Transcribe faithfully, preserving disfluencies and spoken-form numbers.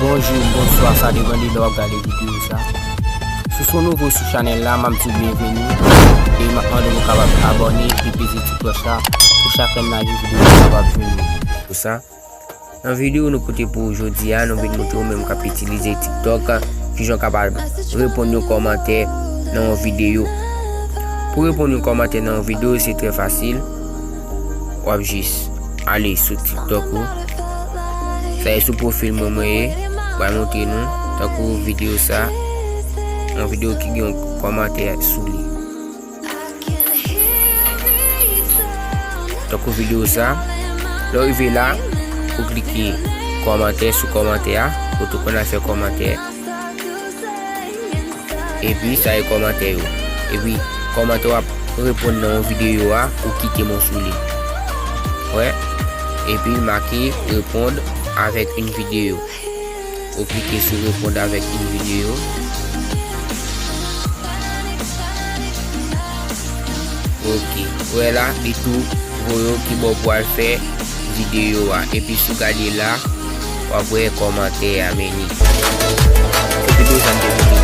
Bonjou, bonswa, sa depann de lè w ap gade videyo sa. Si w se yon nouvo sou chanèl la, m ap di w byenveni e m ap mande w kapab abòne e peze ti klòch la pou chak lè n lage videyo sa kapab vini. Pou sa, nan videyo nou pote pou ou jodi a, nou vin montre w menm k ap itilize TikTok kijan w kapab reponn yon kòmantè nan yon videyo. Pou reponn yon kòmantè nan yon videyo, se trè fasil. W ap jis ale sou TikTok ou. Sa e sou pwofil mwen mwen ye. Mwen montre nou tankou videyo sa. Yon videyo ki gen yon kòmantè sou li. Tankou videyo sa. Lè w rive la, ou klike kòmantè sou kòmantè a. Kote w konn al fè kòmantè. Epi sa e kòmantè yo. Epi kòmantè w ap reponn nan yon videyo a, ou kite m sou li. Wè. Epi make reponn avèk yon videyo. Ou klike sou reponn avèk yon videyo. Ok. Ou wè la, li tou voye w kibò pou al fè videyo a. Epi si w gade la, w ap wè kòmantè a, men li. Se videyo sa m te montre